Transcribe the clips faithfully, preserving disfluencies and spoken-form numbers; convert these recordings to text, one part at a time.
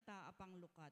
ta a panglukat.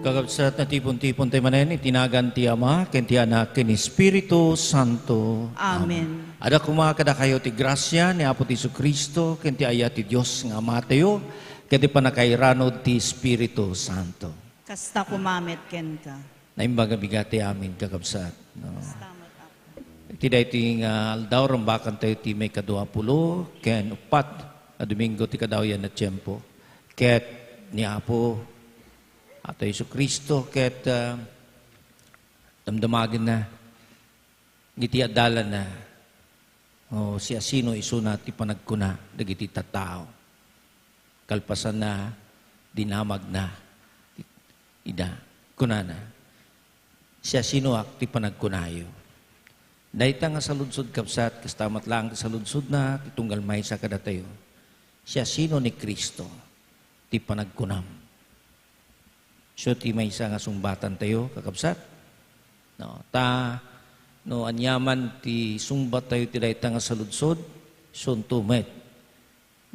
Kakabsat, natipon-tipon tayo manen iti nagan ti Ama, ken ti Anak, ken Espiritu Santo. Amen. Adda koma kadakayo ti grasia ni Apo ti Jesu-Cristo, ken ti ayat ti Dios nga Amatayo, ken ti pannakairanod ti Espiritu Santo. Kasta koma met kenka. Naimbag a bigat ti amin, kakabsat, no? Kasta met, Apo. Iti daytoy nga aldaw, rambakantayo ti maikadua pulo ken uppat a Domingo ti kadawyan a tiempo. Ket ni Apo, Apo Jesu-Cristo, ket, ah, damdamagenna iti adalanna, o siasino isuna ti panagkuna dagiti tattao. Kalpasanna, dinamagna ida. Kunana, "Siasinoak ti panagkunayo?" Dayta nga saludsod, kabsat, kasta met laeng ti saludsodna ti tunggal maysa kadatayo. "Siasino ni Cristo ti panagkunam?" Isu ti maysa nga sungbatantayo, kakabsat. No, ta, no aniaman ti sungbattayo ti dayta nga saludsod, isunto met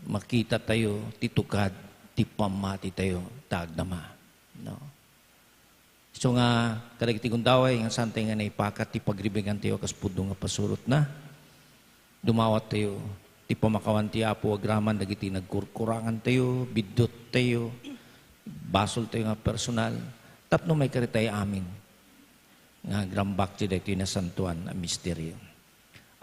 makitatayo ti tukad ti pammatitayo ta agdama. No? Isu nga, kadagiti gundaway, nga saantayo nga naipakat ti pagribigantayo kas pudno nga pasurotna. Dumawattayo ti pamakawan ti Apo agraman dagiti nagkurkurangantayo, bidduttayo, basoltayo nga personal, tapno maikaritay amin nga agrambak ti daytoy nasantoan a misterio.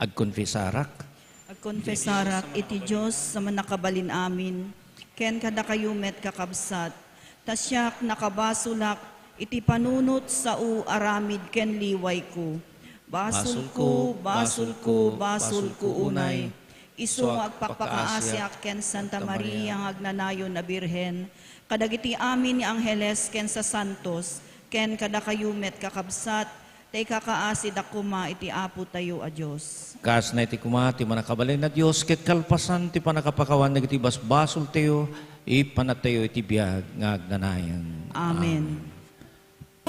Agkonfesarak. Agkonfesarak iti Dios a Mannakabalin-amin, ken kadakayo met, kakabsat, ta siak nakabasolak iti panunot sao aramid ken liwayko. Basolko, basolko, basolko unay. Isu nga agpakpakaasiak ken Santa Maria nga agnanayon a Birhen, kadagiti amin nga angheles ken sasantos, ken kadakayo met, kakabsat, ta ikakaasidak koma iti Apotayo a Dios. Kasna iti koma ti mannakabalin a Dios ket kalpasan ti pannakapakawan dagiti basbasoltayo, ipantayo iti biag nga agnanayon. Amen.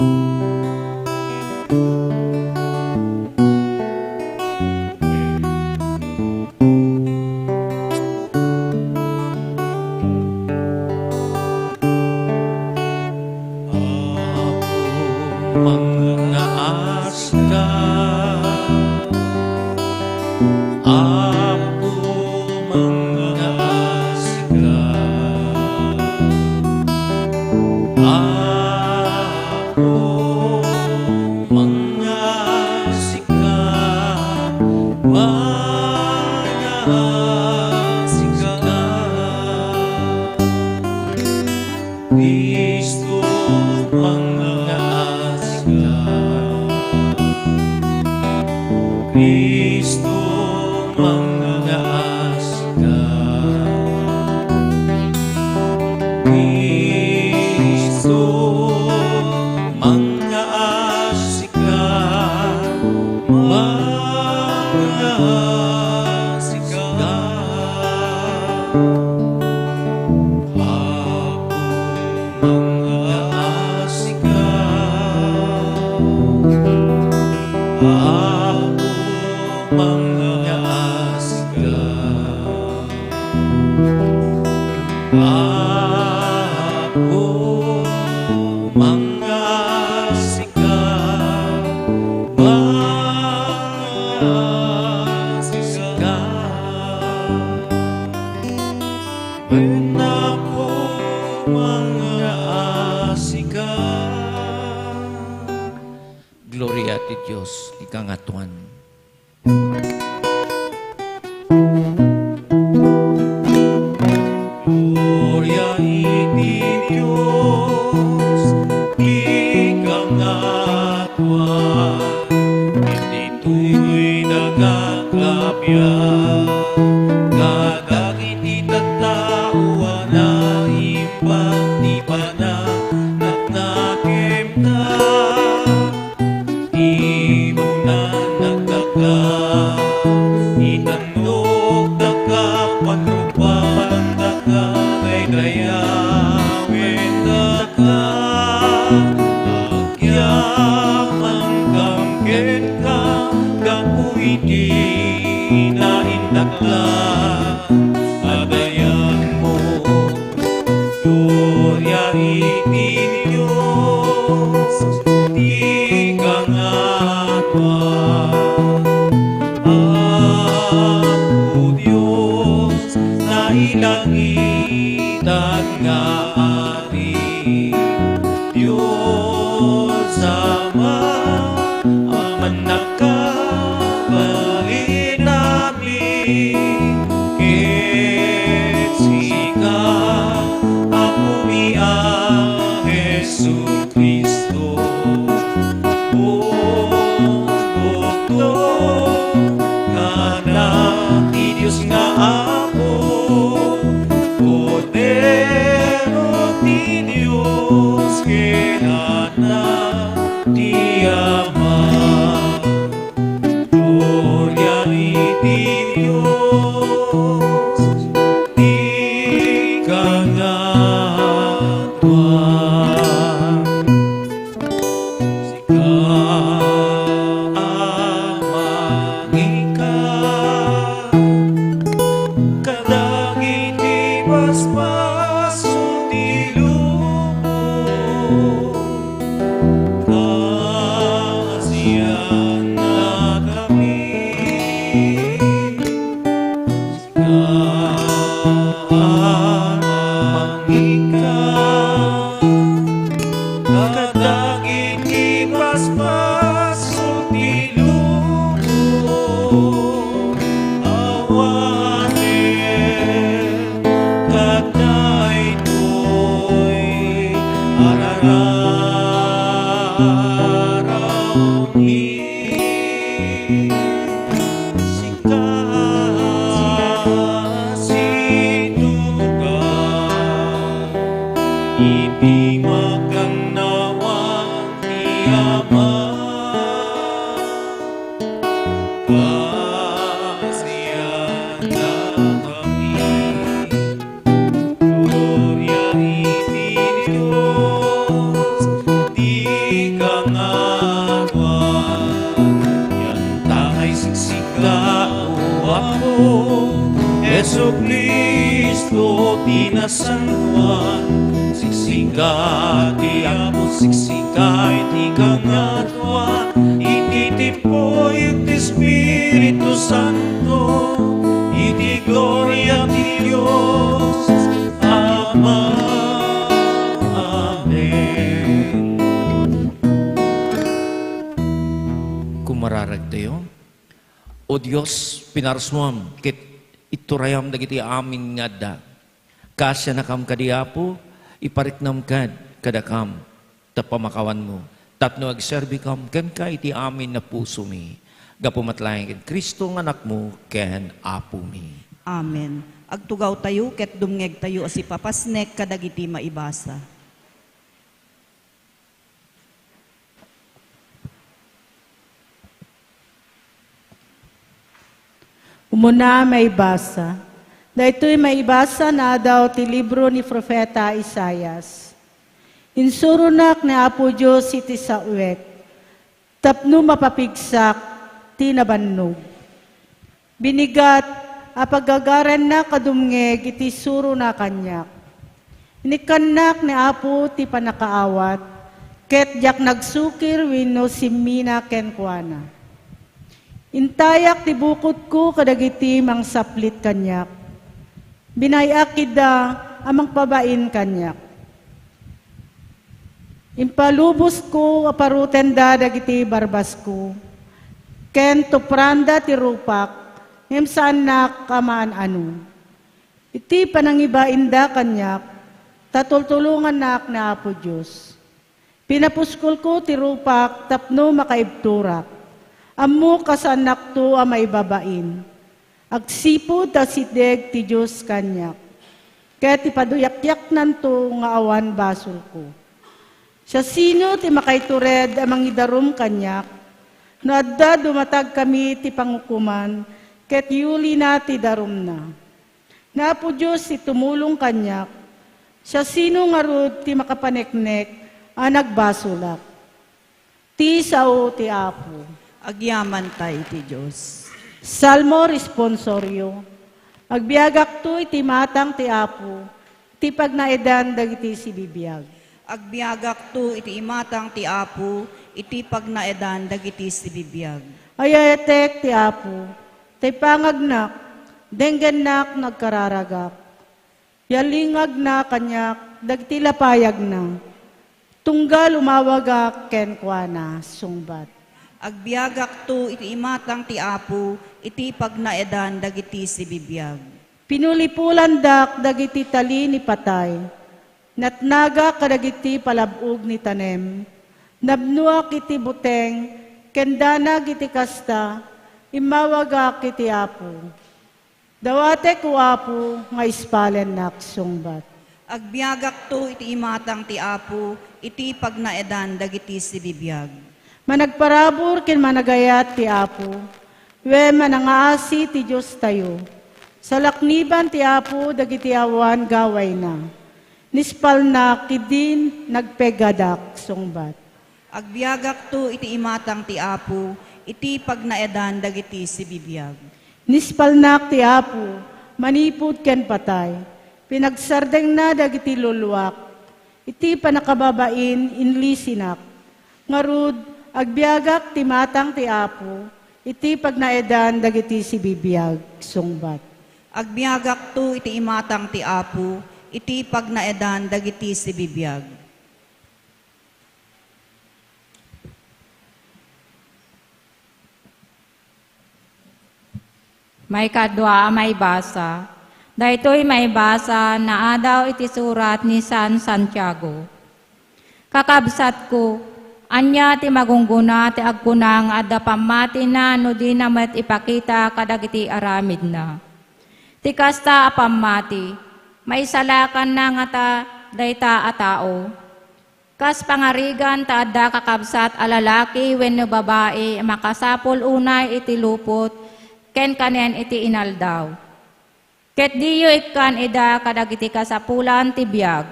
Amen. Apo, mangngaasika. Apo, mangngaasika. Apo, mangngaasika. Mangngaasika. Cristo, mangngaasika. Cristo, mangngaasika. Cristo, mangngaasika. Mangngaasika. Apo, mangngaasika. Apo, mangngaasika. Apo, mangngaasika. Mangngaasika. Wen, Apo, mangngaasika. Gloria ti Dios iti kangatoan. Gloria iti Dios iti kangatoan. Ditoy daga a biag, kadagiti tattao a naimbag ti pananaknakemda, ibunan nagdakkel, itannokdaka, panrubaandaka, daydayawendaka. Agyaman kenka gapu iti naindaklan a dayanmo. Gloria iti Dios ti kangatoan. Apo Dios, nailangitan nga Ari, Dios Ama, a mannakabalin amin, ket sika, Apomi a Jesu-Cristo, O Doktor, Anak ti Dios nga Apo, Kordero ti Dios, ken Anak ti Ama. Gloria iti Dios ti kangatoan. Sika a mangika kadagiti basbasol ti lubong, kaasiannakami. Sika a mangika kadagiti basbasol ti lubong, awanen kadaytoy a rararawmi. Sika, sika, situtukan, Ama, pasianakami. Gloria iti Dios, ti kangatoan. Yantangay siksika, O Apo, Jesu-Cristo, ti nasantoan. Siksika ti Apo, siksika iti kangatoan. Iti tiempo iti Espiritu Santo, iti gloria ti Dios Ama. Amen. Kumararagtayo. O Dios, pinarsuam ket iturayam dagiti amin nga adda. Kaasianakam kadi, Apo, ipariknam kad kadakam ta pamakawanmo, tapno agserbikam kenka iti amin a pusomi. Gapu met laeng ken Cristo nga Anakmo ken Apomi. Amen. Agtugawtayo ket dumngegtayo a sipapasnek kadagiti maibasa. Umuna, maibasa. Daytoy maibasa naadaw ti libro ni Profeta Isaias. Insuronak ni Apo Dios iti saoek tapno mapapigsak ti nabannog. Binigat a pagagarennak a dumngeg iti surona kaniak. Inikkannak ni Apo ti pannakaawat, ket diak nagsukir wenno simmina kenkuana. Intayak ti bukodko kadagiti mangsaplit kaniak. Binay-ak ida a mangpabain kaniak. Impalubosko a parutenda dagiti barbasko, ken tupranda ti rupak, ngem saannak a maan-ano. Iti panangibainda kaniak, ta tultulongannak ni Apo Dios. Pinapuskolko ti rupak tapno makaibturak. Ammok a saannakto a maibabain. Agsipud ta asideg ti Dios kaniak, ket ipaduyakyaknanto nga awan basolko. Siasino ti makaitured a mangidarum kaniak? No adda dumatagkami ti pangukoman, ket yulina ti darumna. Ni Apo Dios ti tumulong kaniak. Siasino ngarud ti makapaneknek a nagbasolak? Ti sao ti Apo. Agyamanta iti Dios. Salmo responsorio. Agbiagakto iti imatang ti Apo, iti pagnaedan dagiti sibibiag. Agbiagakto iti imatang ti Apo, iti pagnaedan dagiti sibibiag. Ayatek ti Apo, tay pangagnak, denggennak no agkararagak. Yalingagna kaniak dagiti lapayagna. Tunggal umawagak kenkuana, sungbat. Agbiagakto iti imatang ti Apo, iti pagnaedan dagiti sibibiag. Pinulipolandak dagiti tali ni patay. Natnagak kadagiti palab-og ni tanem. Nabnoak iti buteng, ken danag iti kasta, immawagak iti Apo. Dawatek, O Apo, nga ispalennak, sungbat. Agbiagakto iti imatang ti Apo, iti pagnaedan dagiti sibibiag. Managparabur ken managayat ti Apo, wen manangaasi ti Diostayo. Salakniban ti Apo dagiti awan gawayna. Nispalnak idin nagpeggadak, sungbat. Agbiagakto iti imatang ti Apo, iti pagnaedan dagiti sibibiag. Nispalnak ti Apo, manipud ken patay. Pinagsardengna dagiti luluak. Iti pannakababain, inlisinak. Ngarud, agbiagak ti imatang ti Apo, iti pagnaedan dagiti sibibiag, sungbat. Agbiagakto iti imatang ti Apo, iti pagnaedan dagiti sibibiag. Maikadua a maibasa. Daytoy maibasa naadaw iti surat ni San Santiago. Kakabsatko, ania ti magunggona ti agkuna nga adda pammatina no dina met ipakita kadagiti aramidna? Ti kasta a pammati, maisalakanna ngata dayta a tao? Kas pangarigan ta adda kakabsat a lalaki wenno babai a makasapul unay iti lupot ken kanen iti inaldaw. Ket diyo ikkan ida kadagiti kasapulan ti biag.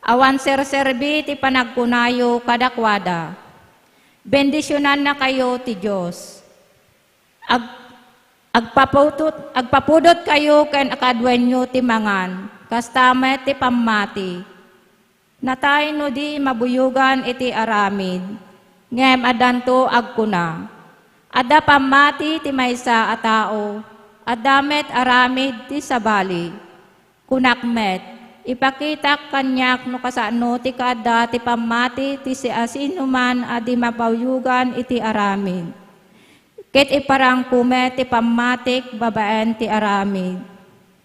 Awan serserbi ti panagkunayo kadakuada. Bendisionannakayo ti Dios. Ag-, agpapudot-, agpapudotkayo ken kaduaenyo ti mangan, kasta met ti pammati. Natay no di mabuyogan iti aramid, ngem addanto agkuna, "Adda pammati ti maysa a tao, adda met aramid ti sabali." Kunak met, ipakitak kaniak no kasano ti kaadda ti pammati ti siasinoman a di mabuyogan iti aramid. Ket iparangko met ti pammatik babaen ti aramid.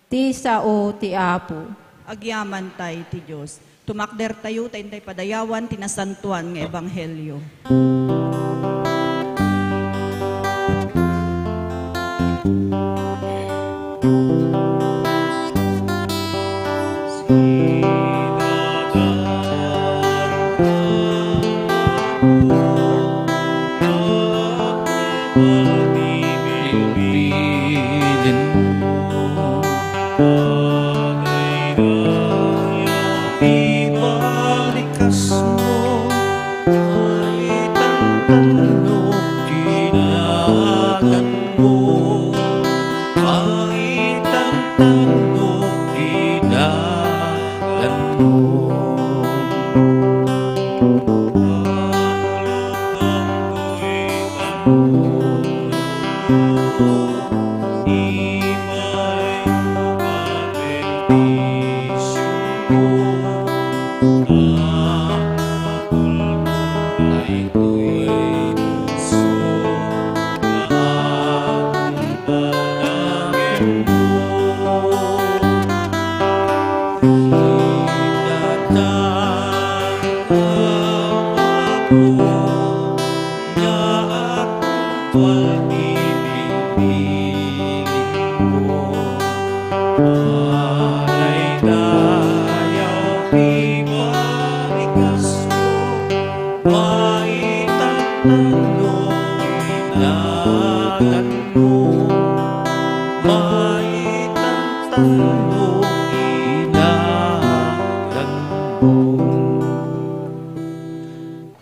Ti sao ti Apo. Agyamantay ti Dios. Tumakdertayo ta intay padayawan ti nasantoan nga ebanghelio.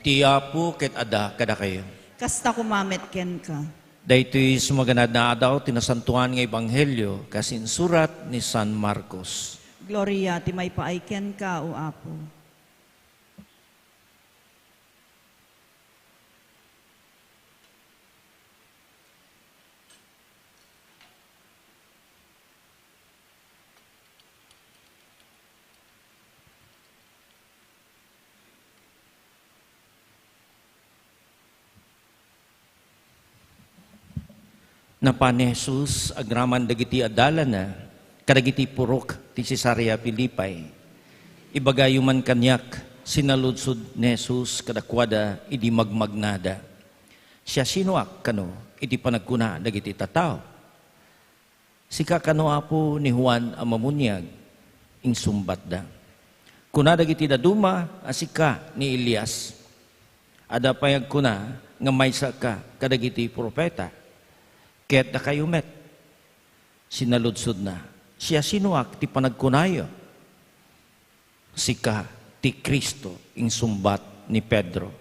Ti Apo ket adda kadakayo. Kasta koma met kenka. Daytoy sumaganad nga adaw ti nasantoan nga ebanghelio kas insurat ni San Marcos. Gloria ti maipaay kenka, O Apo. Napan ni Jesus agraman dagiti adalana kadagiti purok ti Cesarea Filipi. Ibagayo man kaniak, sinaludsod ni Jesus kadakuada idi magmagnada, "Siasinoak kano iti panagkuna dagiti tattao? Sika kano, Apo, ni Juan a Mamuniag?" Insungbatda, "Kuna dagiti dadduma a sika ni Elias. Adda pay agkuna nga maysaka kadagiti profeta. Ket dakayo met?" Sinaludsodna, "Siasinoak ti panagkunayo?" "Sika ti Cristo," insungbat ni Pedro.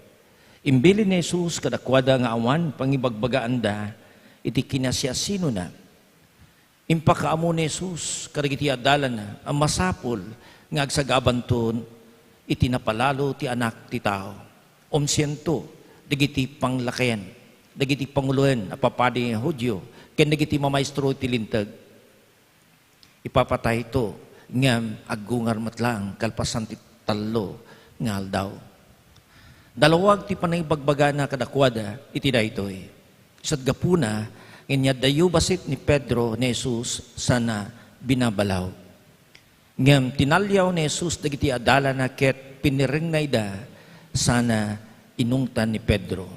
Imbilin ni Jesus kadakuada nga awan pangibagbagaanda iti kinasiasinona. Impakaammo ni Jesus kadagiti adalana a masapul nga agsagabanto iti napalalo ti Anak ti Tao. Umsiento dagiti panglakayen, dagiti panguloen a papadi nga Judio, ken dagiti mamaestro iti Linteg. Ipapatayto, ngem aggungar met laeng kalpasan ti tallo nga aldaw. Nalawag ti panangibagbagana kadakuada iti daytoy. Ket gapuna, inyaddayo bassit ni Pedro ni Jesus sana binabalaw. Ngem tinaliaw ni Jesus dagiti adalana ket pinirengna ida sana inungtan ni Pedro.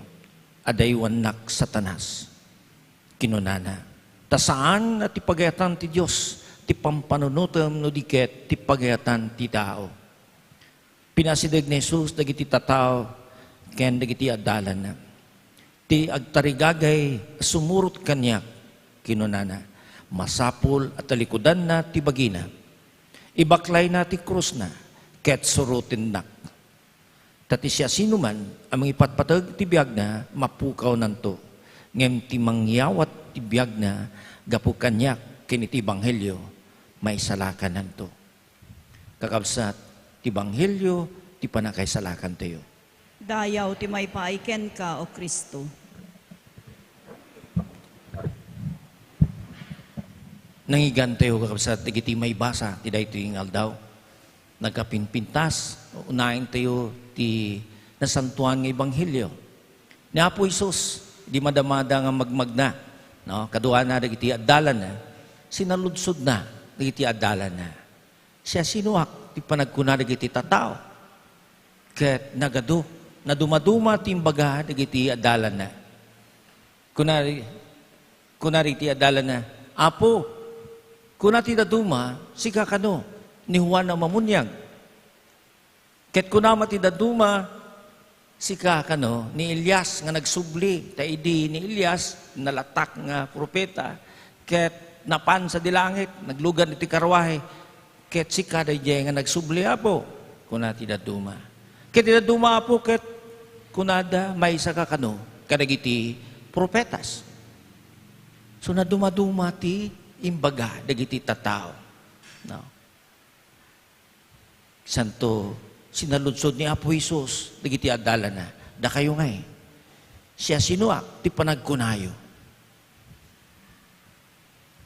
"Adaywannak, Satanas," kinunana. "Ta saan a ti pagayatan ti Dios ti pampanunotem no di ket ti pagayatan ti tao." Pinaasideg ni Jesus dagiti tattao ken dagiti adalanna. Ti agtarigagay a sumurot kaniak, kinunana, masapul a talikudanna ti bagina, ibaklayna ti krusna, ket surotennak. Ta ti siasinoman a mangipatpateg ti biagna, mapukawnanto. Ngem ti mangyawat ti biagna gapu kaniak ken iti ebanghelio, maisalakannanto. Kakabsat, ti ebanghelio ti pannakaisalakantayo. Dayaw ti maipaay kenka, O Cristo. Nangigantayo, kakabsat, dagiti maibasa ti daytoy nga aldaw. Nagkapinpintas, unaentayo ti nasantoan nga ebanghelio. Ni Apo Jesus, di madamada nga magmagna, no? Kaduana dagiti adalanna, sinaludsodna dagiti adalanna. Siasinoak ti panagkuna dagiti tattao? Ket nagadu, nadumaduma ti imbaga dagiti adalanna. Kuna, kuna dagiti adalanna, "Apo, kuna ti daduma, sika kano ni Juan a Mamuniag? Ket kuna met ti daduma, sika kano ni Elias nga nagsubli?" Ta idi ni Elias, nalatak nga propeta, ket napan sadi langit, naglugan iti karruahe, "Ket sika daydiay nga nagsubli, Apo?" kuna ti daduma. Ket ti daduma, Apo, ket kunada, "Maysaka kano kadagiti propetas." So, nadumaduma ti imbaga dagiti tattao. No? Santo, sinaludsod ni Apo Jesus dagiti adalanna, "Dakayo ngay, siasinoak ti panagkunayo?"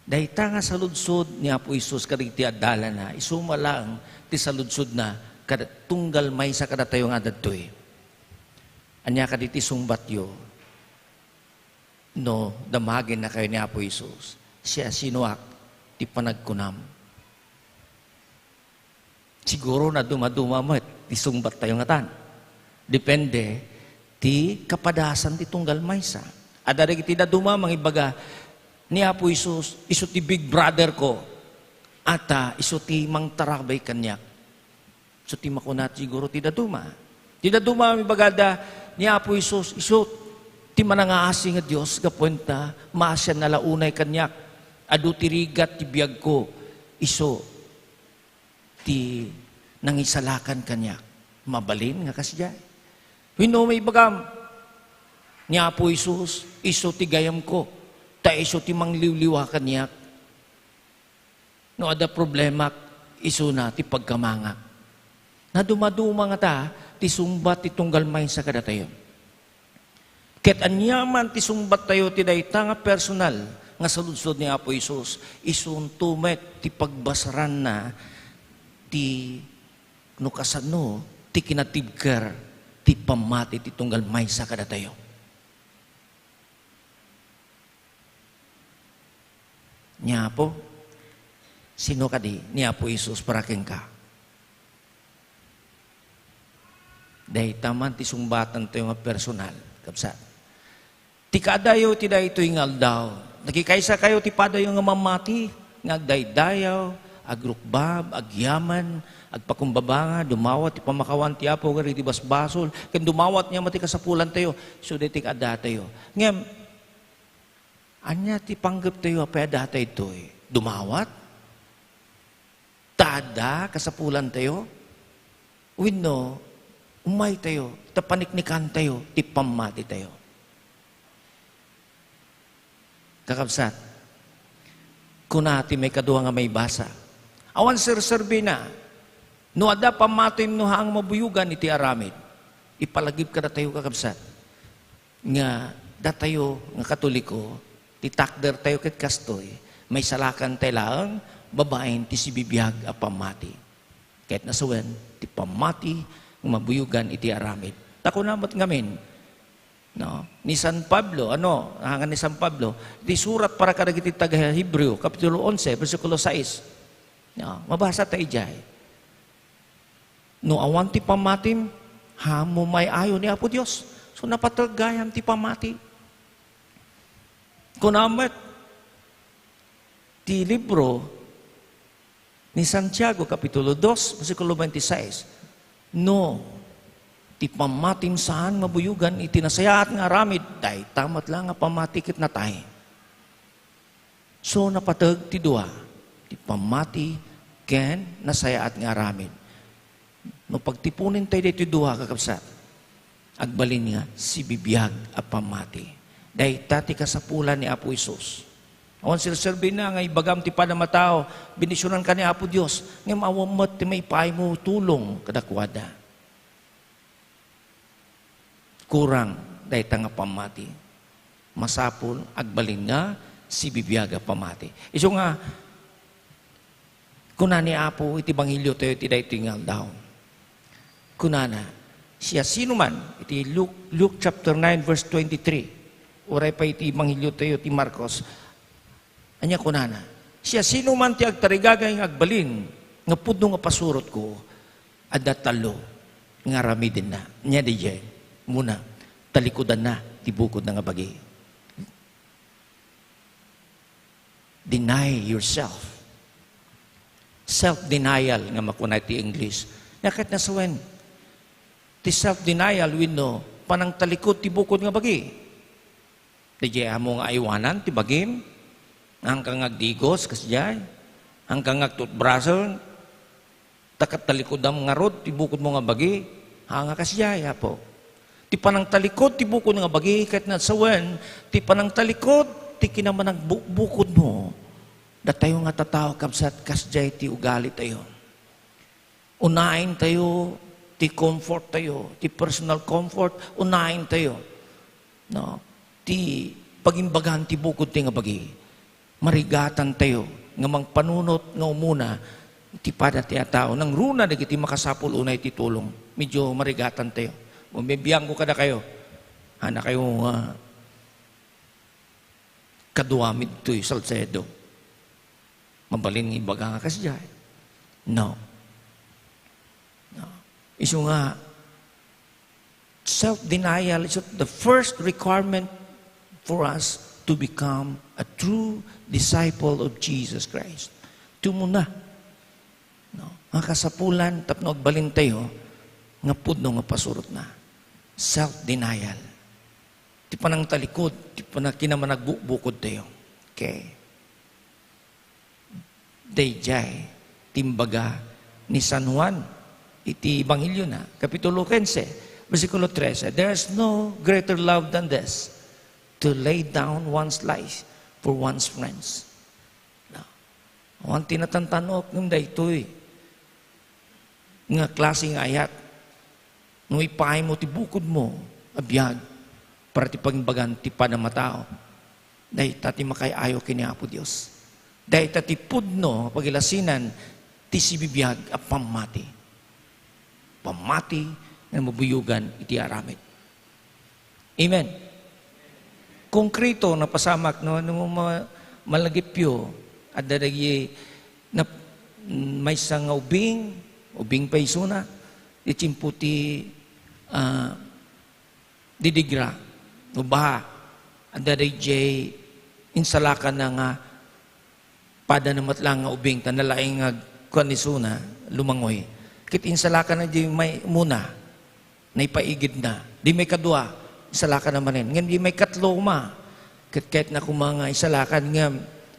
Dayta nga saludsod ni Apo Jesus kadagiti adalanna, isu met laeng ti saludsodna kad-, tunggal maysa kadatayo nga adtoy. Ania kadi ti sungbatyo no damagennakayo ni Apo Jesus? "Siasinoak ti panagkunam?" Siguro nadumaduma met ti sungbattayo ngatan. Depende ti kapadasan ti tunggal maysa. Adda dagiti daduma mangibaga, "Ni Apo Jesus, isu ti big brother ko. Ata, isu ti mangtarabay kaniak." Isu ti makuna siguro ti daduma. Ti daduma, ibagada, "Ni Apo Jesus, isu ti manangaasi nga Dios, gapuenta, maasianna la unay kaniak. Adu ti rigat ti biagko, isu ti nangisalakan kaniak." Mabalin nga kasdiay. Wenno maibagam, "Ni Apo Jesus, isu ti gayamko, ta isu ti mangliwliwa kaniak. No adda problemak, isuna ti pagkamangak." Nadumaduma ngata ti sungbat ti tunggal maysa kadatayo. Ket aniaman ti sungbattayo ti dayta nga personal nga saludsod ni Apo Jesus, isunto met ti pagbasaranna ti no kasano ti kinatibker ti pammati ti tunggal maysa kadatayo. Ni Apo, sino kadi ni Apo Jesus para kenka? Dayta man ti sungbatantayo nga personal, kabsat. Ti kaadayo ti daytoy nga aldaw, nagkikaysakayo ti padayo nga mamati, nga agdaydayaw, agrukbab, agyaman, agpakumbaba nga dumawat ti pammakawan ti Apo kadagiti basbasol, ken dumawat niya met ti kasapulantayo, isu daytoy kaadatayo. Ngem, ania ti panggeptayo apay a daytoy? Dumawat? Ta adda kasapulantayo? Wenno, umaytayo ta paniknikantayo ti pammatitayo? Kakabsat, kuna ti maikadua nga maibasa, "Awan serserbina no adda pammatim no haan nga mabuyogan iti aramid." Ipalagip kadatayo, kakabsat, nga datayo nga Katoliko, ti takdertayo ket kastoy, maisalakantayo laeng babaen ti sibibiag a pammati. Ket nasawen ti pammati nga mabuyogan iti aramid. Ta kuna met ngamin, no, ni San Pablo, ano, ahangan ni San Pablo, ti surat para kadagiti taga-Hebreo, Kapitulo onse, bersikulo sais. No, mabasa ta idiay. No awan ti pammatim, haanmo maay-ayo ni Apo Dios. So, napateg gayam ti pammati. Kuna met ti libro ni Santiago, Kapitulo dos, bersikulo twenty-six, No, ti pammatim saan mabuyogan iti nasayaat nga aramid, dayta met la nga pammati ket natay. So, napateg ti dua, ti pammati ken nasayaat nga aramid. No pagtiponen tayo daytoy dua, kakabsat, agbalin nga sibibiag a pammati. Dayta ti kasapulan ni Apo Jesus. Awan serserbi na nga ibagam ti pada matao, bendisionan ka ni Apo Dios, ngem awan met ti maipaay mo tulong kadakuada. Kurang dayta nga pammati. Masapul, agbalin nga sibibiag a pammati. Isu nga, kuna ni Apo iti Ebanghelio tayo iti daytoy nga aldaw. Kunana, siasinoman, iti Luke, Luke chapter nine, verse twenty-three, uray pa iti Ebanghelio tayo ti Marcos, ania kunana, siasinoman ti agtarigagay nga agbalin nga pudno nga pasurotko, adda tallo nga aramidenna. Ania daydiay? Muna, talikudanna ti bukodna nga bagi. Deny yourself. Self-denial nga makuna iti English. Nia ket nasawen ti self-denial wenno panangtalikod ti bukod nga bagi. Daydiay ammo nga aywanan ti bagim, nga haanka nga agdigos, kasdiay, haanka nga agtutbrasel, ta ket talikodam ngarud ti bukodmo nga bagi, haan nga kasdiay, Apo. Ti panangtalikod ti bukod nga bagi, ket nasawen, ti panangtalikod ti kinamanagbukbukodmo. Datayo nga tattao, kabsat, kasdiay ti ugalitayo. Unaentayo ti comforttayo, ti personal comfort, unaentayo. No? Ti pagimbagan ti bukod ti nga bagi. Marigatantayo nga mangpanunot nga umuna iti pada ti a tao. Nangruna dagiti makasapul unay ti tulong. Medyo marigatantayo. Bumibiangko kadakayo. Hanakayo nga kaduami ditoy Salcedo. Mabalin nga ibaga nga kasdiay. No. No. Isu nga, self-denial is the first requirement for us to become a true disciple of Jesus Christ. Ti umuna, no? Nga kasapulan tapno agbalintayo nga pudno nga pasurotna. Self-denial. Ti panangtalikod, ti panang-, kinamanagbukbukodtayo. Okay? Daydiay ti imbaga ni San Juan iti Ebanghelio na, Kapitulo quince, bersikulo trese, "There is no greater love than this, to lay down one's life for one's friends." No? Awan ti natantanok ngem daytoy nga klase nga ayat. No ipaaymo ti bukodmo a biag para ti pagimbagan ti pada matao, dayta ti makaay-ayo ken ni Apo Dios. Dayta ti pudno a pagilasinan ti sibibiag a pammati. Pammati nga mabuyogan iti aramid. Amen. Konkreto, napasamak, no, no ma-, malagipyo, adda dagiti nap-, maysa nga ubing, ubing pay isuna, ti tiempo ti, ah, didigra, no, baha, adda daydiay insalakanna nga pada na met laeng nga ubing, ta nalaing nga kuan isuna, lumangoy. Ket insalakanna di may muna, naipaigidna. Di may kadua, insalakanna manen. Ngem di may katlo koma, ket kayatna koma nga insalakan ngem,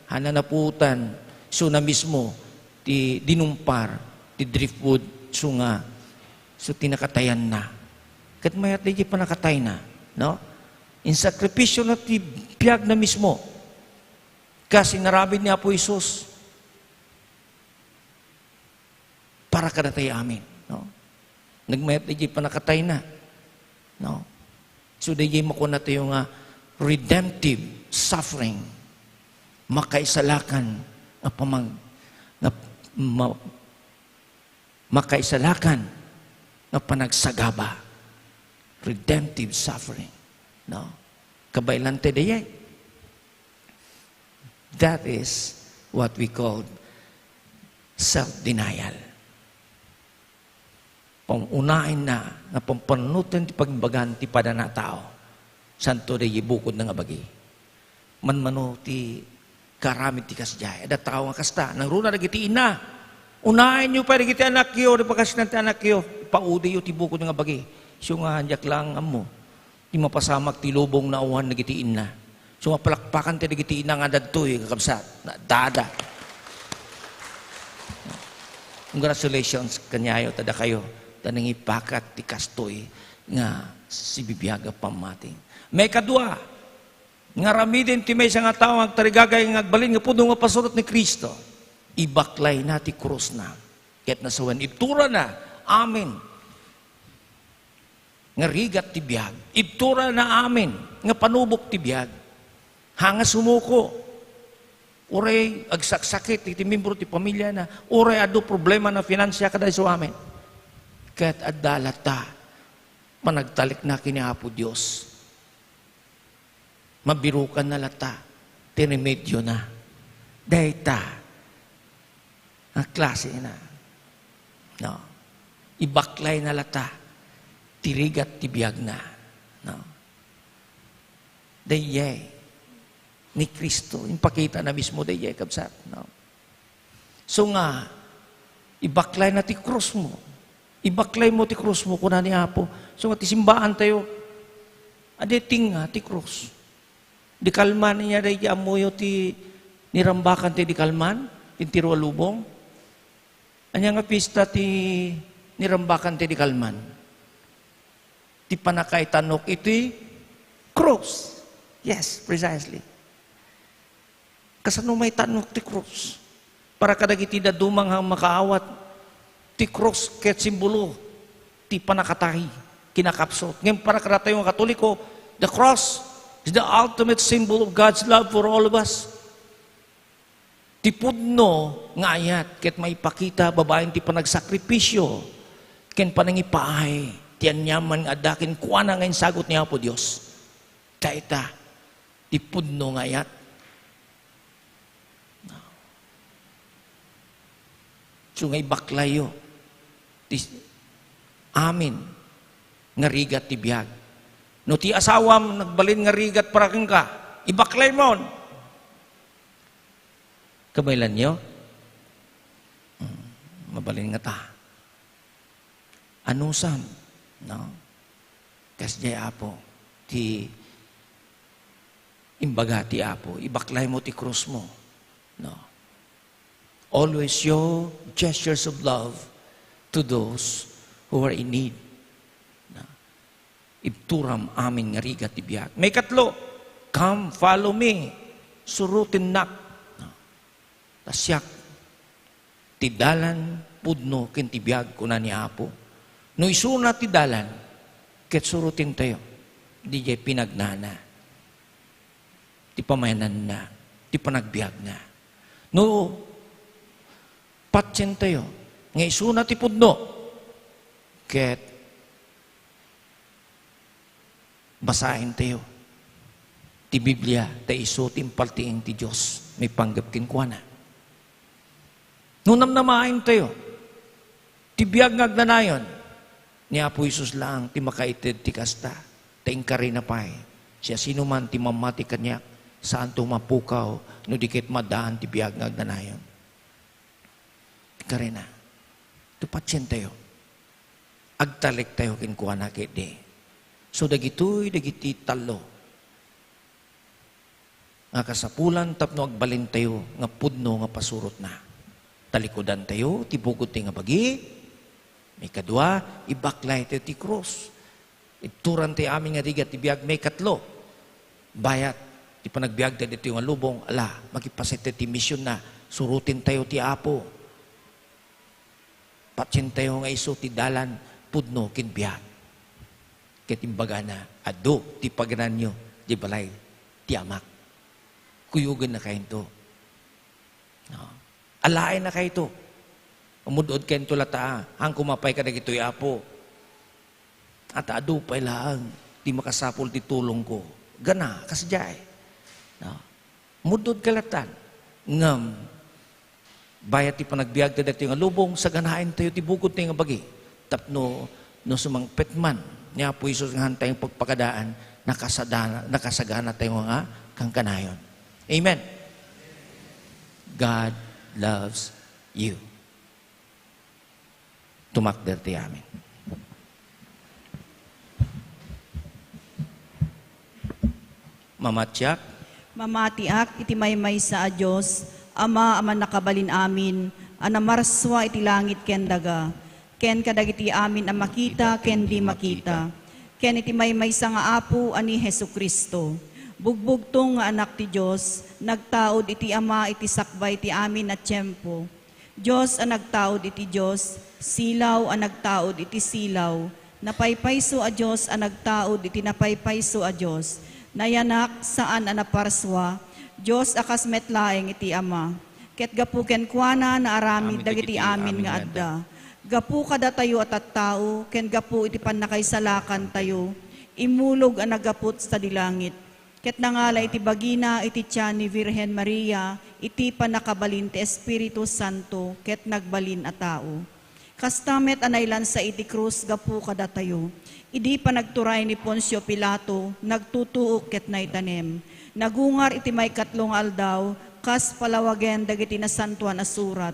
haan a napuotan, isuna mismo, ti dinumpar, ti driftwood, isu nga, isu ti nakatayanna. Ket mayat daydiay panakatayna, no? Insakripisyo na ti biagna mismo. Kas inaramid ni Apo Jesus para kadatayo amin, no? Nagmayat daydiay panakatayna, no? So, daydiay makunatayo nga redemptive suffering, makaisalakan nga pamag-, nga ma-, makaisalakan nga panagsagaba. Redemptive suffering. No? Kabaelan ti dayay. That is what we call self-denial. Pangunaenna nga pampannunoten ti pagbagan ti padanna a tao. Santo dayay bukodna nga bagi. Manmano ti kaaramid ti kasdiay. Adda tao nga kasta, nangruna dagiti ina. Unaenyo pay dagiti anakyo, di pakasnan ti anakyo. Paudiyo ti bukod nga bagi. Isu nga, diak lang ammo. Ti mapasamak ti lubong nga awan dagiti inna. Isu nga palakpakan ti dagiti inna nga adtoy, kakabsat. Nadada. Congratulations kaniayo, ta dakayo, ta nangipakat ti kastoy nga sibibiag a pammati. Maikadua, nga aramiden ti maysa nga tao nga agtarigagay nga agbalin nga pudno nga pasurot ni Cristo. Ibaklayna ti krusna. Ket nasawen, ibturana amin nga rigat ti biag. Ibturana amin nga panubok ti biag. Haan nga sumuko. Uray agsaksakit iti membro ti pamiliana. Uray adu problema na finansial kadayso amin. Ket adda latta panagtalekna ken ni Apo Dios. Mabirukanna latta ti remediona. Dayta a klasena. No. Ibaklayna latta ti rigat ti biagna. No. Daydiay ni Cristo, impakitana mismo daydiay, kabsat. No. So nga, ibaklayna ti krusmo. Ibaklaymo ti krusmo, kuna ni Apo. So nga, ti simbaantayo, adi tinga ti krus. Di kalman, ania daydi ammoyo ti nirambakan ti di kalman, ti entero a lubong? Ania nga pista ti nirambakan ti di kalman? Ti pannakaitanok iti krus. Yes, precisely. Kasano maitannok ti krus? Para kadagiti dadduma nga makaawat, ti krus ket simbolo ti pannakatay, kinakapsut. Ngem para kadatayo nga Katoliko, the cross is the ultimate symbol of God's love for all of us. Ti pudno nga ayat ket maipakita babaen ti panagsakripisio ken panangipaay ti aniaman nga adda kenkuana nga insagut ni Apo Dios. Dayta ti pudno nga ayat. So nga ibaklayyo ti amin nga rigat ti biag. No ti asawam nagbalin nga rigat para kenka, ibaklaymon. Kabaelanyo? Mm, mabalin ngata. Anusam, no? Kasdiay, Apo, ti imbaga ti Apo, ibaklaymo ti krusmo, no? Always show gestures of love to those who are in need. No? Ibturam amin nga rigat ti biag. Maikatlo, "Come, follow me." Surotennak. No? Ta siak ti dalan, pudno, ken ti biag, kuna ni Apo. No isuna ti dalan, ket surotentayo, diay pinagnana, ti pamayananna, ti panagbiagna. No patientayo nga isuna ti pudno, ket basaentayo ti Biblia, ta isu ti impaltiing ti Dios maipanggep kenkuana. No namnamaentayo ti biag nga agnanayon, ni Apo Jesus laeng ti makaited ti kasta, ta inkarina pay, "Siasinoman ti mammati kaniak, saanto mapukaw no di ket maddaan ti biag nga agnanayon." Inkarina. Ti patientayo. Agtalektayo kenkuana ketdi. So, dagitoy dagiti tallo nga kasapulan tapno agbalintayo nga pudno nga pasurotna. Talikudantayo ti bukod ti nga bagi. Maikadua, ibaklaytayo ti krus. Ibturan ti amin nga rigat ti biag. Maikatlo, bayat ti panagbiagda ditoy nga lubong, ala, makipasitay ti misionna, surotentayo ti Apo. Patientayo nga isu ti dalan, pudno, ken biag. Ket imbagana, "Adu ti pagananyo di balay ti Amak." Kuyogennakayto. No? Alaennakayto. Umud-udkayto latta, "Haan koma pay kadagitoy, Apo. Ata adu pay laeng ti makasapul ti tulongko." Gana, kasdiay. No? Umud-udka latta. Ngem, bayat ti panagbiagda ditoy nga lubong, saganaentayo ti bukod ti nga bagi. Tapno, no sumangpet man ni Apo Jesus nga haantayo pagpakadaan, nakasadana-, nakasaganatayo nga kankanayon. Amen. God loves you. Tumakder ti amin. Mamatiak. Mamatiak iti maymaysa a Dios, Ama a Mannakabalin-amin, a namarsua iti langit ken daga, ken kadagiti amin a makita ken di makita, ken iti maymaysa nga Apo a ni Jesu-Cristo. Bugbugtong nga Anak ti Dios, nagtaud iti Ama iti sakbay ti amin a tiempo. Dios a nagtaud iti Dios, silaw a nagtaud iti silaw, napaypayso a Dios a nagtaud iti napaypayso a Dios, nayanak, saan a naparsua, Dios a kas met laeng iti Ama. Ket gapu kenkuana naaramid dagiti amin nga adda. Gapu kadatayo a tattao, ken gapu iti pannakaisalakantayo, immulog a naggaput sadi langit. Ket nangala iti bagina iti tian ni Virgen Maria iti pannakabalin ti Espiritu Santo ket nagbalin a tao. Kasta met a nailansa iti krus gapu kadatayo. Idi panagturay ni Poncio Pilato, nagtutuok ket naitanem. Nagungar iti maikatlo nga aldaw, kas palawagen dagiti Nasantoan a Surat.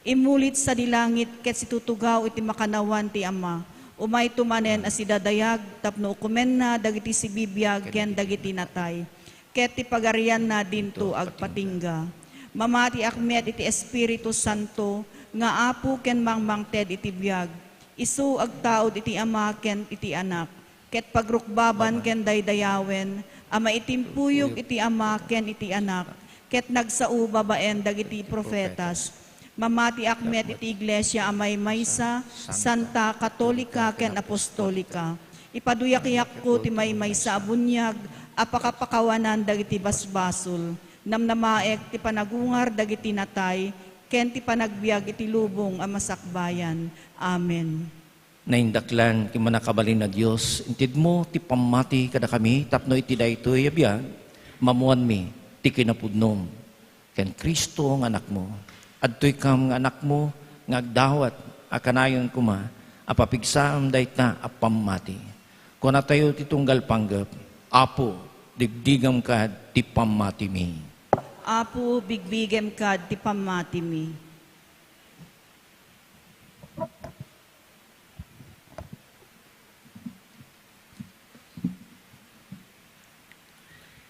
Immulit sadi langit ket situtugaw iti makannawan ti Ama. Umayto manen a sidadayag tapno ukomenna dagiti sibibiag ken dagiti natay, ket ti pagarianna dinto agpatingga. Mamatiak met iti Espiritu Santo nga Apo ken mangmangted iti biag. Isu agtaud iti Ama ken iti Anak, ket pagrukbaban ken daydayawen a maitimpuyog iti Ama ken iti Anak, ket nagsao babaen dagiti profetas. Mamatiak met iti Iglesia a maymaysa, santa, katolika, ken apostolika. Ipaduyakyakko ti maymaysa a buniag a pakapakawanan dagiti basbasol. Namnamaek ti panagungar dagiti natay, ken ti panagbiag iti lubong a masakbayan. Amen. Naindaklan ti Mannakabalin a Dios, intedmo ti pammati kadakami tapno iti daytoy a biag, maammoanmi ti kinapudnom ken Cristo nga Anakmo. Adtoy kam nga Anakmo nga agdawat a kanayon koma a papigsaem dayta a pammati. Kunatayo ti tunggal panggep, Apo, digdigam kad ti pammatimi. Apo, bigbigem kad ti pammatimi.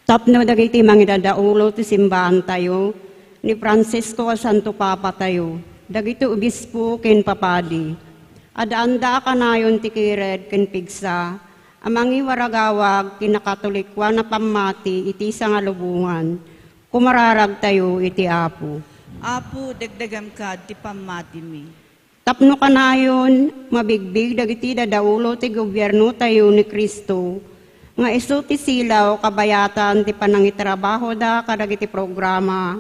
Tapno dagiti mangidadaulo ti simbaantayo, ni Francisco a Santo Papatayo, dagiti obispo ken papadi, addaanda a kanayon ti kired ken pigsa a mangiwaragawag ti nakatolikwan a pammati iti sangalubongan, kumararagtayo iti Apo. Apo, dagdagam kad ti pammatimi. Tapno kanayon, mabigbig dagiti dadaulo ti gobiernotayo ni Cristo, nga isu ti silaw kabayatan ti panangitrabahoda kadagiti programa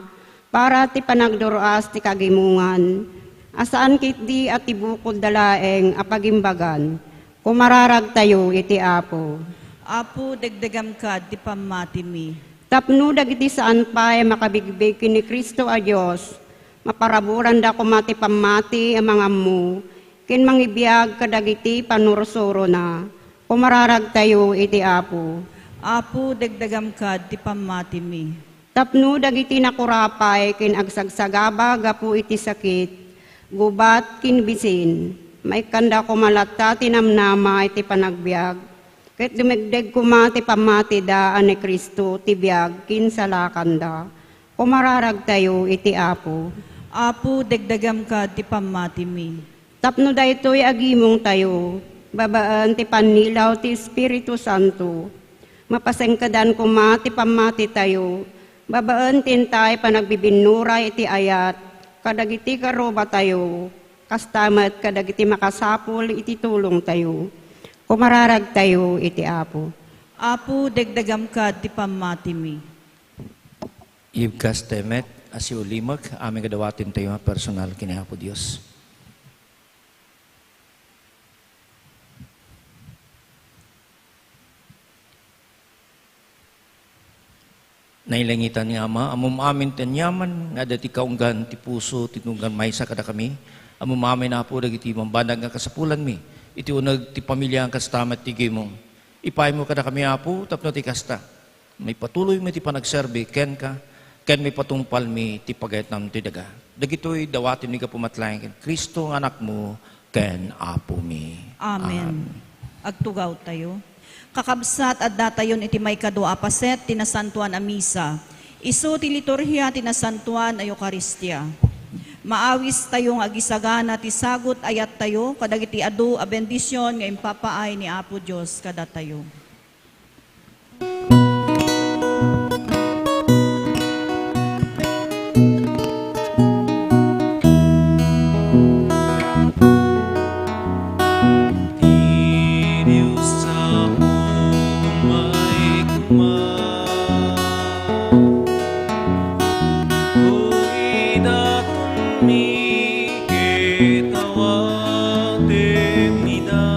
para ti panagdur-as ti kagimongan, a saan ketdi a ti bukodda laeng a pagimbagan. Kumararagtayo iti Apo. Apo, dagdagam kad ti pammatimi. Tapno dagiti saan pay makabigbig ken ni Cristo a Dios, maparaburanda koma ti pammati a mangammo ken mangibiag kadagiti pannursurona. Kumararagtayo iti Apo. Apo, dagdagam kad ti pammatimi. Tapno dagiti nakurapay ken agsagsagaba gapu iti sakit, gubat ken bisin, maikkanda koma latta ti namnama iti panagbiag, ket dumegdeg koma ti pammatida a ni Cristo ti biag ken salakanda. Kumararagtayo iti Apo. Apo, dagdagam kad ti pammatimi. Tapno daytoy agimongtayo, babaen ti pannilaw ti Espiritu Santo, mapasengkedan koma ti pammatitayo, babaen ti intay panagbibinnuray iti ayat kadagiti karrubatayo, kasta met kadagiti makasapul iti tulongtayo. Kumararagtayo iti Apo. Apo, dagdagam kad ti pammatimi. Ibkas tayo met a siulimek, amin nga dawaten tayo a personal ken ni Apo Dios. Nailangitan nga Ama, ammom amin ti aniaman nga adda ti kaunggan ti puso ti tunggal maysa kadakami. Ammom amin, Apo, dagiti bambanag nga kasapulanmi iti uneg ti pamilya kasta met ti gimong. Ipaaymo kadakami, Apo, tapno ti kasta, maipatuloymi ti panagserbi kenka, ken maipatungpalmi ti pagayatnam ti daga. Dagitoy dawatenmi gapu met laeng ken Cristo nga Anakmo ken Apomi. Amen. Amen. Agtugawtayo. Kakabsat, addatayon iti maikadua a paset ti Nasantoan a Misa. Isu ti liturhia ti Nasantoan a Eukaristia. Maawistayo nga agisagana ti sagut a yattayo kadagiti adu a bendision nga impapaay ni Apo Dios kadatayo. Ti Dios a pumay koma, toy datonmi ket awatem ida,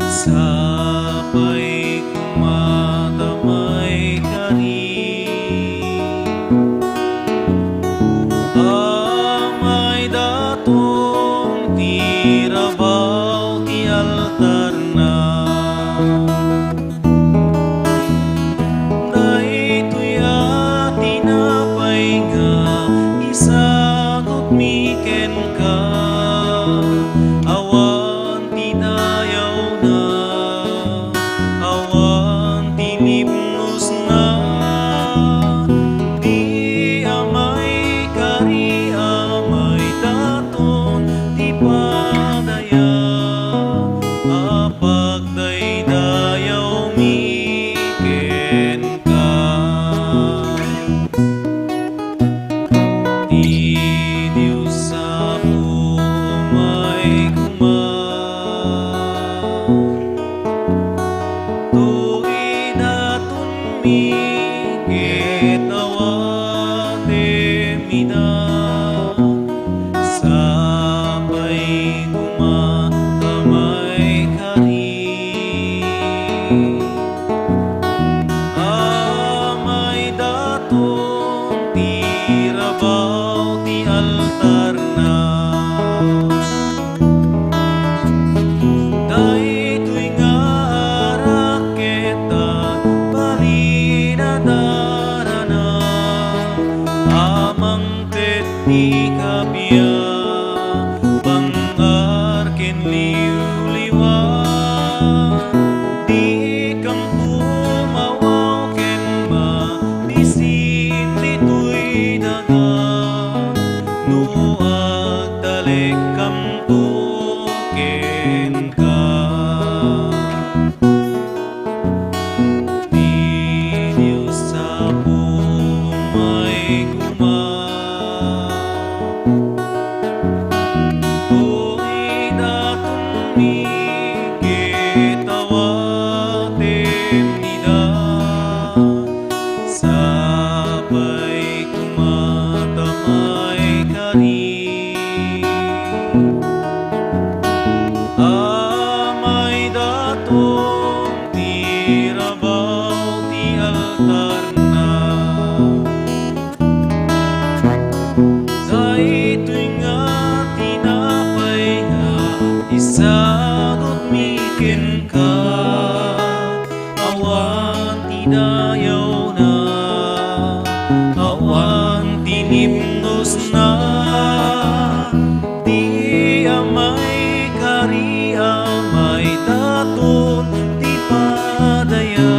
sapay koma ta maikari. Amay daton ti rabaw ti altarna. Daytoy a tinapay nga isagutmi kenka, awan ti dayawna, awan ti lipnosna, ti amay kari, amay daton ti padaya a pagdaydayawmi kenka. Ti Dios a pumay koma, toy datonmi ket awatem ida, sapay koma ta maikari. Amay daton ti rabaw ti altarna. Daytoy nga arak ket agpalinadarana, amang ket ti kabiang, bang-ar ken liwliwa, dikam pumawaw ken mabisin ditoy daga, no agtalekkamto kenka. Ti Dios a pumay koma, toy datonmi ket awatem ida, sapay koma ta maikari. Amay daton ti rabaw ti altarna. Daytoy nga tinapay nga isagutmi kenka, awan ti dayawna, awan ti lipnosna, ti amay kari, amay daton ti padaya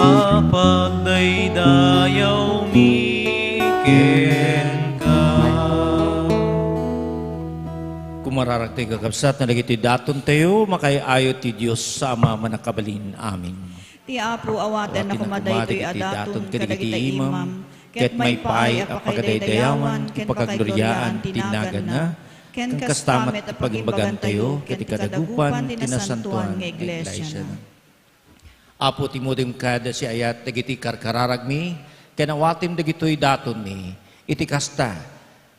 a pagdaydayawmi kenka. Kumararak ti kakabsat na dagiti datontayo, makaay-ayo ti Dios a Ama a Mannakabalin. Amen. Ti Apo awaten na koma dagiti daton kadagiti imam, ket maipaay a pakadaydayawan ken pakagloriaan ti naganna, ken kasta met ti pagimbagantayo ket ti kadagupan ti nasantoan nga iglesiana. Apo, timudem kad a siaayat dagiti karkararagmi, ken awatem dagitoy datonmi. Iti kasta,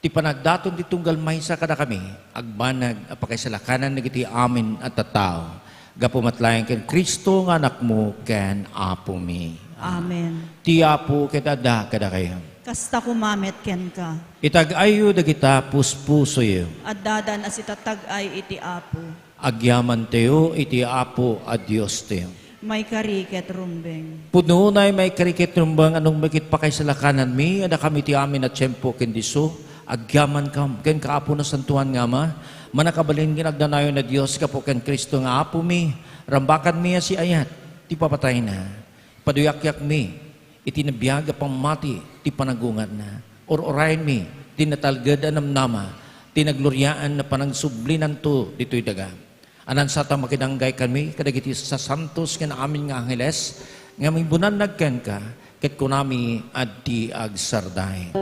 ti panagdaton ti tunggal maysa kadakami, agbanag a pakaisalakanan dagiti amin a tattao, gapu met laeng ken Cristo nga Anakmo ken Apomi. Amen. Ti Apo ket adda kadakayo. Kasta koma met kenka. Itag-ayyo dagita puspusoyo. Addadan a sitatag-ay iti Apo. Agyamantayo iti Apo a Diostayo. Maikari ket rumbeng. Pudno unay maikari ket rumbeng a nagmay ket pakaisalakananmi a dakami ti amin a tiempo ken disso, agyamankam kenka, Apo Nasantoan nga Ama, Mannakabalin ken agnanayon a Dios, gapu ken Cristo nga Apomi, rambakanmi a siayat ti papatayna. Paduyakyakmi iti nabiag a pammati ti panagungarna. Ur-urayenmi ti natalged a namnama ti nagloriaan a panangsublinanto ditoy daga. Ania sa ta makidanggay kami kadagiti sasantos ken amin nga angheles nga mibunannag kenka, ket kunami, addi agsardeng.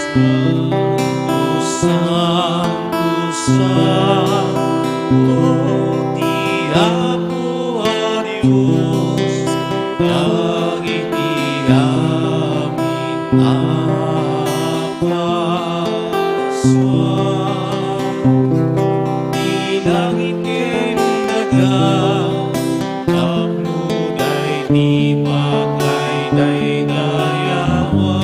Santo, santo, santo ti Apo a Dios, dagiti amin a pasoan. Ti langit ken daga, tapno daydi makaydaydayawan.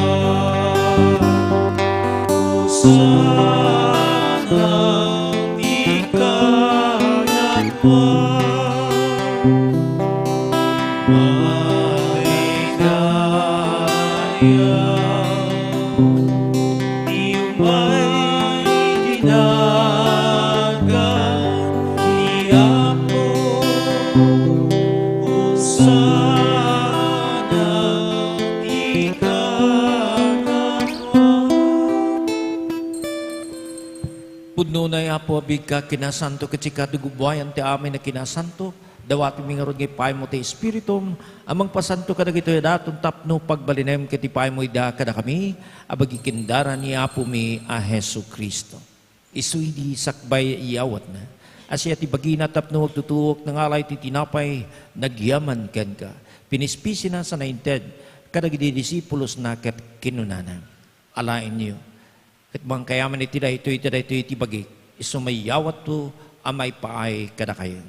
Hosanna ti kanawan. Maydaya ti umay iti nagan ti Apo. Hosanna ti kanawan. Pudno ni Apo a biag ken kinasanto, ket sika ti gubuayan ti amin a kinasanto. Dawatenmi ngarud nga ipaymo ti Espiritum a mangpasanto kadagitoy a daton tapno pagbalinem ket ipaymo ida kadakami a bagi ken dara ni Apomi a Jesu-Cristo. Isu idi sakbay iyawatna a siak ti bagina tapno agtutuok, nangala iti tinapay, nagyaman kenka, pinispisina sa nainted kadagiti disipulosna ket kinunana, Alaenyo, ket mangkayaman iti daytoy, iti daytoy ti bagik, isu maiyawatto a maipaay kadakayo.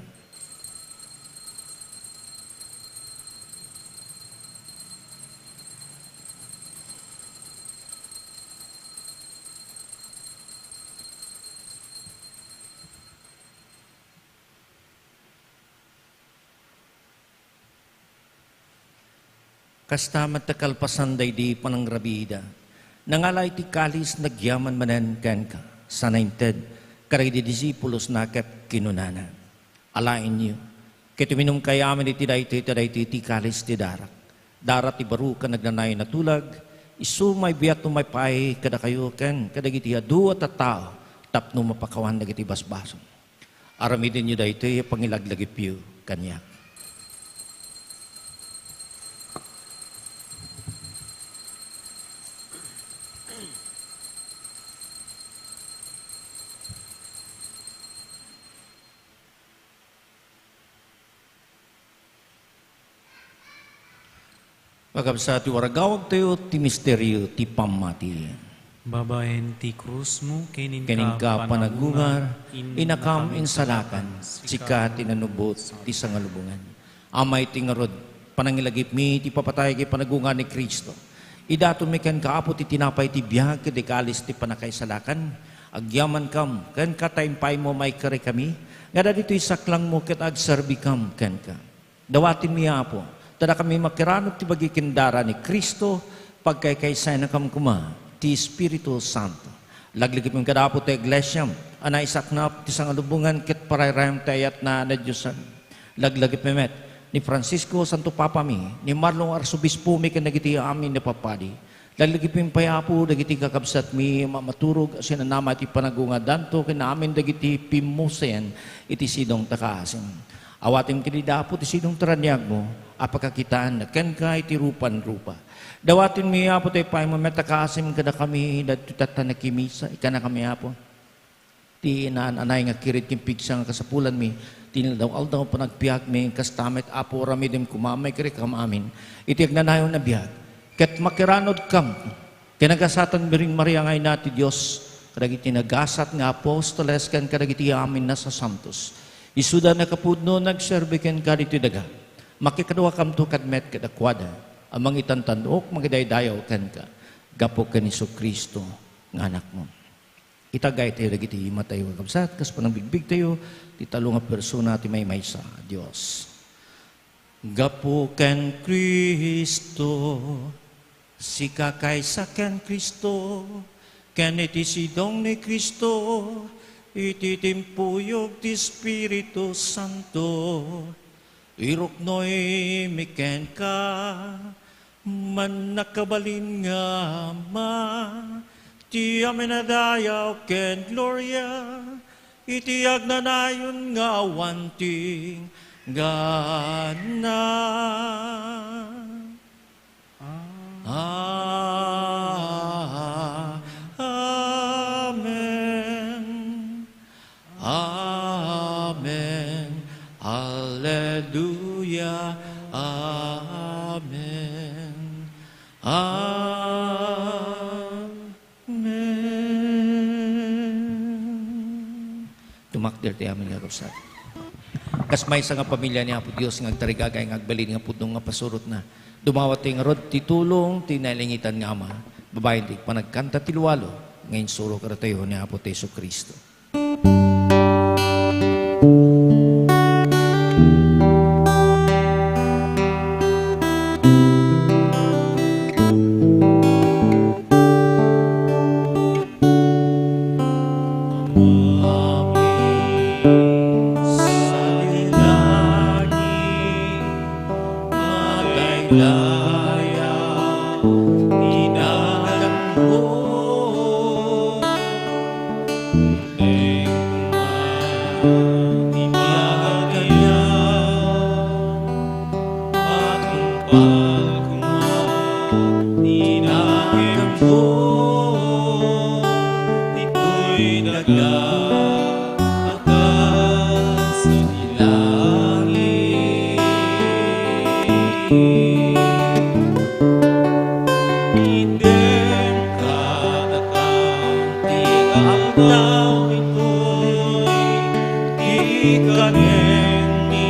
Kasta met ta kalpasan daydi panangrabiida, nangala iti kalis, nagyaman manen kenka, sa nainted kadagiti disipulosna ket kinunana, Alaenyo, ket uminumkayo amin iti daytoy, ta daytoy ti kalis ti darak, dara ti barok a nagnanayon a tulag, isu maibuyatto maipaay kadakayo ken kadagiti adu a tattao tapno mapakawan dagiti basbasol. Aramidenyo daytoy a pangilaglagipyo kaniak. Kakabsat, waragawagtayo ti misterio ti pammati. Babaen ti krusmo ken inka panagungar, inakam insalakan, sika ti nanubot ti sangalubongan. Amay ti ngarud, panangilagipmi ti papatay ken panagungar ni Cristo. Idatonmi kenka, Apo, ti tinapay ti biag ken ti kalis ti pannakaisalakan. Agyamankam kenka ta impaymo maikarikami nga dagitoy saklangmo ket agserbikam kenka. Dawatenmi, Apo, ta dakami makiranod ti bagi ken dara ni Cristo, pagkaykaysayanakam koma ti Espiritu Santo. Laglagipmi kada, Apo, ti iglesiam a naisaknap ti sangalubongan ket parayrayam ti ayatna a nadiosan. Laglagipmi met ni Francisco, Santo Papami, ni Marlon, Arsobispomi, ken dagiti amin a papadi. Laglagipmi pay, Apo, dagiti kakabsatmi a maturog a sinanama iti panagungardanto ken amin dagiti pimmusen iti sidong ta kaasim. Awatem ken ida, Apo, ti sidong ta raniagmo a pakakitaan kenka iti rupan-rupa. Dawatenmi, Apo, ti paymo met a kaasim kadakami, dagitoy tatta nakimisa, ikanakami, Apo. Ti naan-anay nga kired ken pigsa nga kasapulanmi, ti inaldaw-aldaw panagbiagmi, kasta met, Apo, aramidem koma a maikarikam amin iti agnanayon a biag, ket makiranodkam ken nagasatan Birhen Maria nga Ina ti Dios, kadagiti nagasat nga apostoles, ken kadagiti amin a sasantos. Isuda nakapudno nga agserbi kenka ditoy daga. Makikaduakamto kad met kadakuada a mangitantan-ok, mangidaydayaw kenka gapu ken Jesu-Cristo nga Anakmo. Itagaytayo dagiti imatayo, kakabsat, kas panangbigbigtayo ti tallo nga persona ti maymaysa a Dios. Gapu ken Cristo, sika kaysa ken Cristo, ken iti sidong ni Cristo, iti timpuyog ti Espiritu Santo, iruknoymi kenka, mannakabalin nga Ama, ti amin a dayaw ken gloria, iti agnanayon nga awan tinggana. Ah, amen. Amen. Alleluia. Amen. Amen. Tumakder ti amin nga rosaryo. Kas maysa nga pamilia ni Apo Dios nga agtarigagay nga agbalin nga pudno nga pasurotna, dumawat ti ngarud ti tulong ti nailangitan nga Ama, babaen ti panagkanta ti lualo nga insuro kadatayo ni Apo ti Jesu-Cristo. Iden kadakam ti aldaw itoy, ti kanenmi,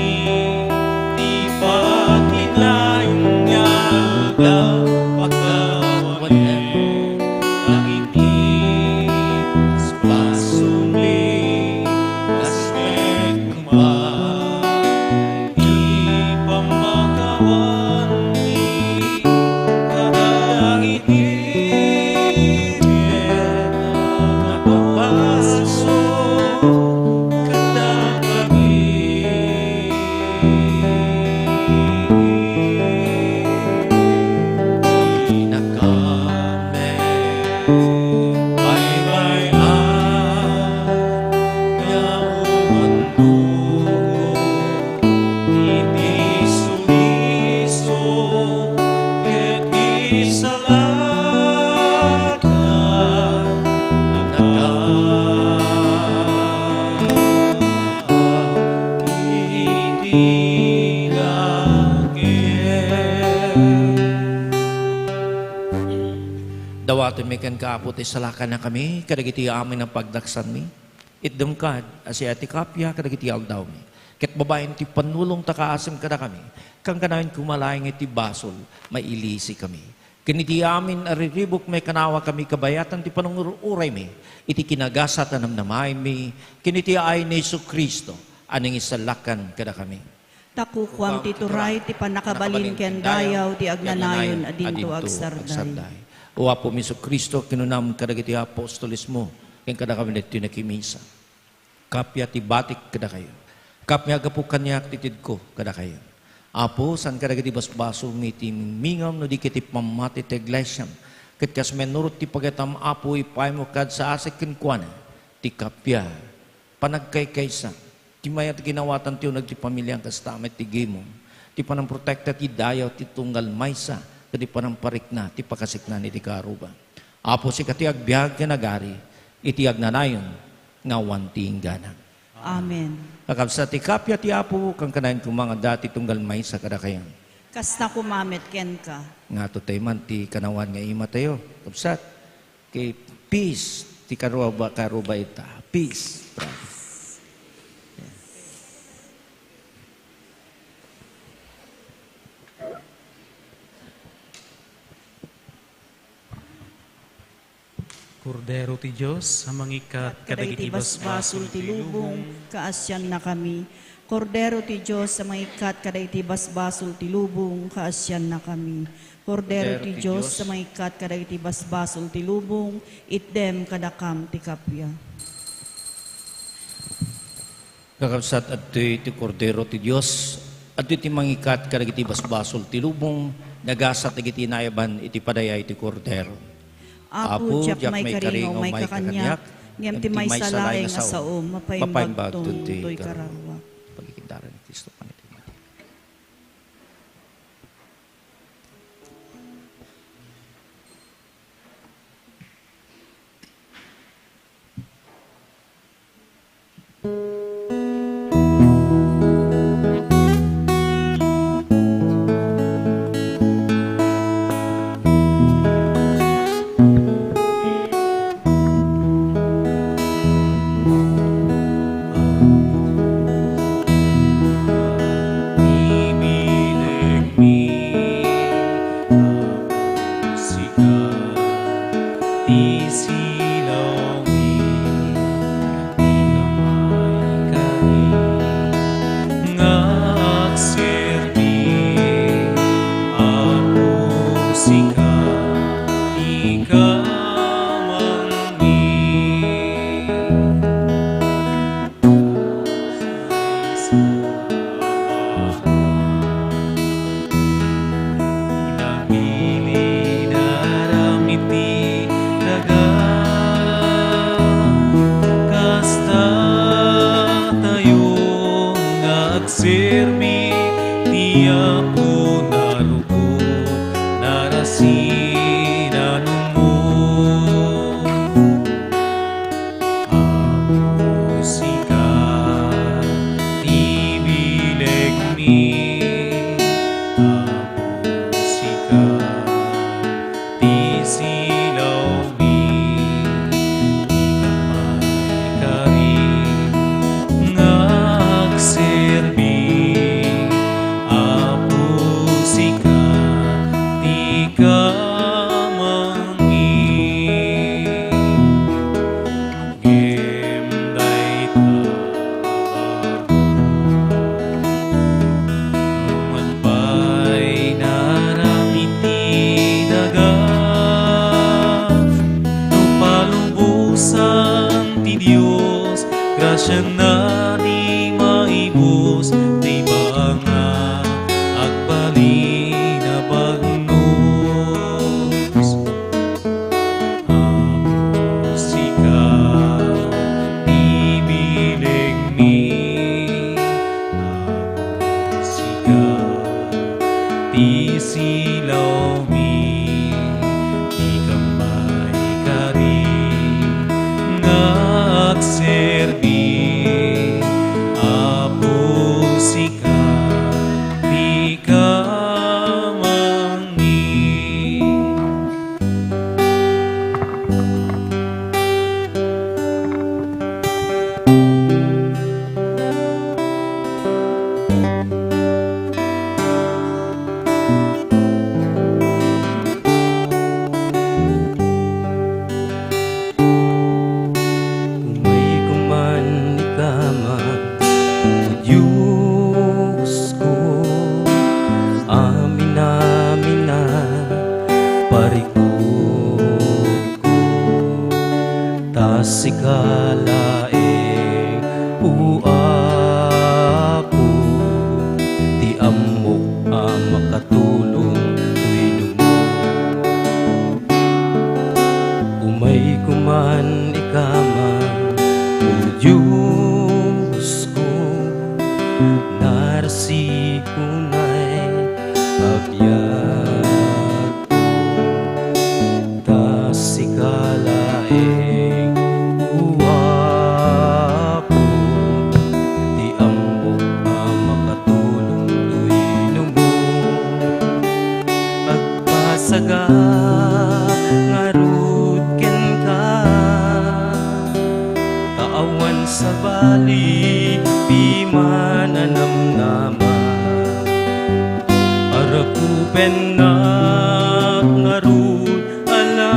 ti pagkinayon nga aldaw, pagkawanem dagiti basbasol mi, kas ket Baybay-an nga umannurot iti sulisog ket isalakan iti langit. Dawatenmi kenka, Apo, ti salakannakami kadagiti amin a pagdaksanmi. Itdem kad a siak ti kappia kadagiti aldawmi. Ket babaen ti pannulong ta kaasem kadakami, kankanayon koma laeng iti basol, mailisikami. Ken iti amin a riribuk, maikanawakami kabayatan ti panangur-uraymi iti kinagasat a namnamaenmi ken iti ayan ni Jesu-Cristo a nangisalakan kadakami. Ta kukuam ti turay, ti pannakabalin ken dayaw ti agnanayon a dinto agsarday. O Apo mi Jesu-Cristo, kinunam kadagiti apostolesmo ken kadakami ditoy nakimisa, kappia ti batik kadakayo. Kappia gapu kaniak ti itedko kadakayo. Apo, saan kadagiti basbasolmi ti mingmingam no di ket ti pammati ti iglesiam. Ket kas mannurot ti pagaytam, Apo, ipaymo kad sa asek kenkuana ti kappia, panagkaykaysa, ti mayat a ginawatan ti uneg ti pamiliam, kasta met ti gimong, ti panangprotekta ti dayaw ti tunggal maysa, ket ti panangparikna ti pakasiknaan iti kaarruba. Apo, sika ti agbiag ken agari iti agnanayon nga awan ti inggana. Amen. Kakabsat, ti kappia ti Apo, kankanayon koma nga adda ti tunggal maysa kadakayo. Kasta koma met kenka. Nga atoy man ti kanawan nga imatayo, kabsat. Okay, peace. Ti karuba, karuba ita. Peace. Kordero ti Dios a mangikkat kadagiti basbasol ti lubong, kaasiannakami. Kordero ti Dios a mangikkat kadagiti basbasol ti lubong, kaasiannakami. Kordero ti Dios a mangikkat kadagiti basbasol ti lubong, itdem kadakam ti kappia. Kakabsat, adtoy ti Kordero ti Dios, adtoy ti mangikkat kadagiti basbasol ti lubong, nagasat dagiti naiban iti padayay ti Kordero. Apo, diak maikari nga umaykakaniak, ngem ti maysa laeng a sao, mapaimbagton toy kararuak. Pagikidara ni Cristo, panitiman. Sika ti silawmi, ti kamay kari nga agserbi, Apo, sika ti kamangmi. Nagilidaram iti daga, kasta tayo nga agserbi, ti Apo narukot, narasi, nanumot. Apo, sika ti bilegmi. Apo, sika ti silawmi. Ti kamay kari nga agserbi. Apo, sika ti kamangmi. Ngem dayta a baro, numan pay naram iti daga, no palubosan ti Dios, grasiana ti maibus, ti banga agbalin a bagnos. Apo, sika ti bilegmi. Apo, sika ti silawmi. Ti kamay kari nga agserbi. Apo, sika ti kamangmi. Umayko man ikaman, O Diosko, amin-amin a parikutko, ta sika laeng, O Apo, ti ammok a makatulong wenno. Umayko man ikaman, O Diosko, narasiko nay a biagko. Ta sika laeng, O Apo, ti ammok a makatulong wenno. Agpasaga ngarud kenka, ta awan sabali piman a namnama. Arakupennak ngarud a la,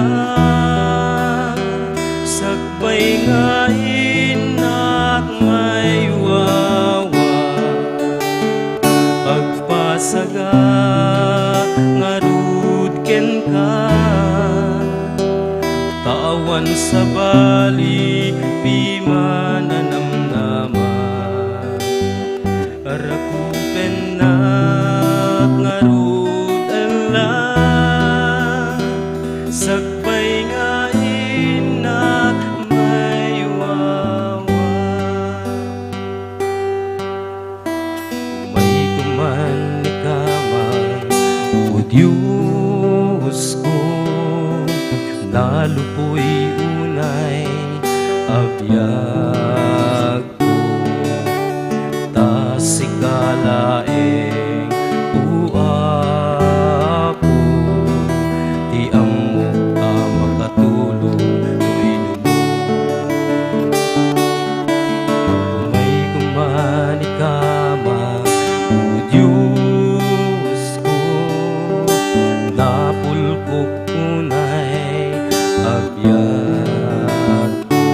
sakbay nga innak maywawa. Bali piman a namnama, rakupennak ngarud a la, sakbay nga innak maywawa. Umayko man ikaman, O Diosko, nalupoy unay a biagko. Ta sika laeng, O Apo, ti ammok a makatulong no inumok. Umayko man ikaman, O Diosko, napulkok unay a biagko.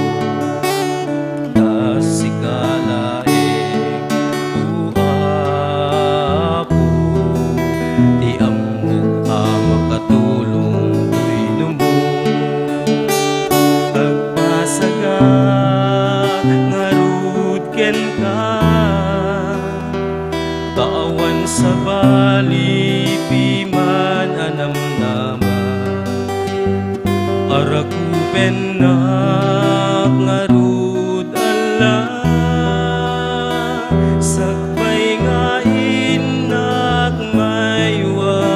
Ta sika laeng, O Apo, ti ammok a makatulong no inumok. Agpasagak ngarud kenka, ta awan sabali piman a namnama, a rakupennak ngarud a la, sakbay nga innak maywawa.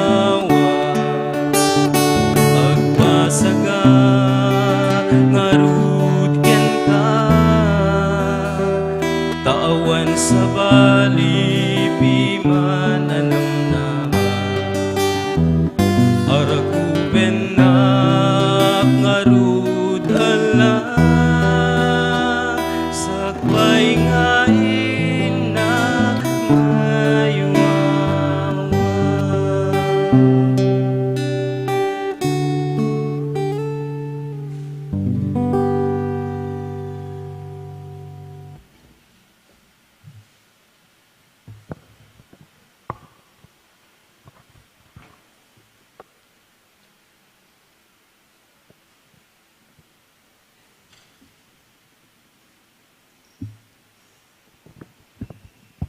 Agpasagak ngarud kenka, ta awan sabali piman a namnama, a rakupennak ngarud a la, sakbay nga innak maywawa.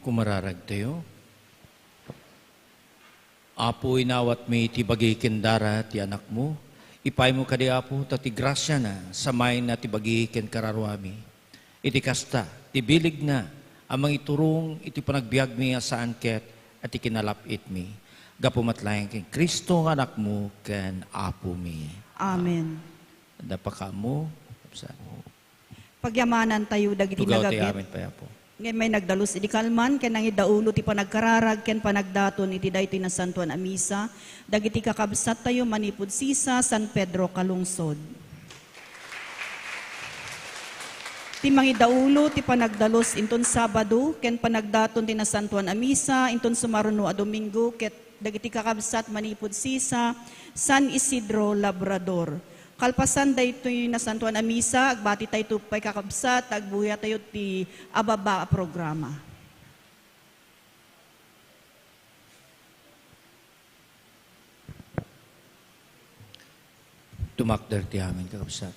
Kumararagtayo. Apo, inawatmi ti bagi ken dara ti Anakmo. Ipaymo kadi, Apo, ta ti grasiana, samayna ti bagi ken kararuami. Iti kasta, ti biligna a mangiturong iti panagbiagmi a saan ket a ti kinalap-itmi. Gapu met laeng ken Cristo nga Anakmo ken Apomi. Amen. Adda pakaammo, kabsat. Pagyamanantayo dagiti Tugaw ti nagabit. Amin pay, Apo. Ngem may nagdalus idi kalman, ken nangidaulo ti panagkararag ken panagdaton iti daytoy nasantoan a misa, dagiti kakabsattayo manipud sisa, San Pedro Calungsod. Ti mangidaulo ti panagdalus inton Sabado, ken panagdaton ti nasantoan a misa inton sumaruno a Domingo, ket dagiti kakabsat manipud sisa, San Isidro Labrador. Kalpasan daytoy nasantoan a misa, agbatitayto pay, kakabsat, ta agbuyatayo ti ababa a programa. Tumakder ti amin, kakabsat.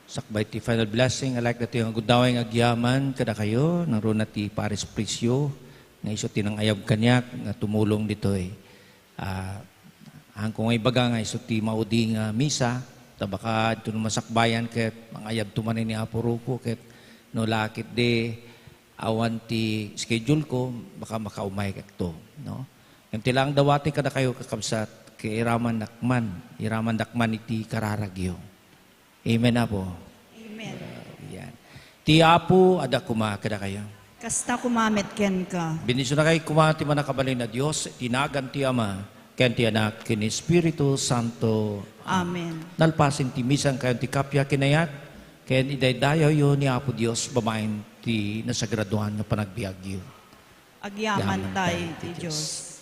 Sakbay ti final blessing, alak datoy nga gundaway nga agyaman kadakayo, nangruna ti Paris Prisio, nga isu ti nangayab kaniak nga tumulong ditoy. Ah, haanko nga ibaga nga isu ti maudi nga misa, ta baka ditoy no masakbayan ket mangayabto manen ni Apo Rufo, ket no la ketdi awan ti schedule ko, baka makaumay ketto, no? Ngem ti laeng dawati kadakayo, kakabsat, ket iramannak man, iramannak man iti kararagyo. Amen, Apo. Amen. Yan. Ti Apo adda koma kadakayo. Kasta koma met kenka. Bendisionakay koma ti Mannakabalin a Dios, ti nagan ti Ama, ken ti Anak, ken Espiritu Santo. Amen. Nalpasen ti misankayon ti kappia ken ayat, ken idaydayawyo ni Apo Dios babaen ti nasagradoan nga panagbiagyo. Agyamantay ti Dios.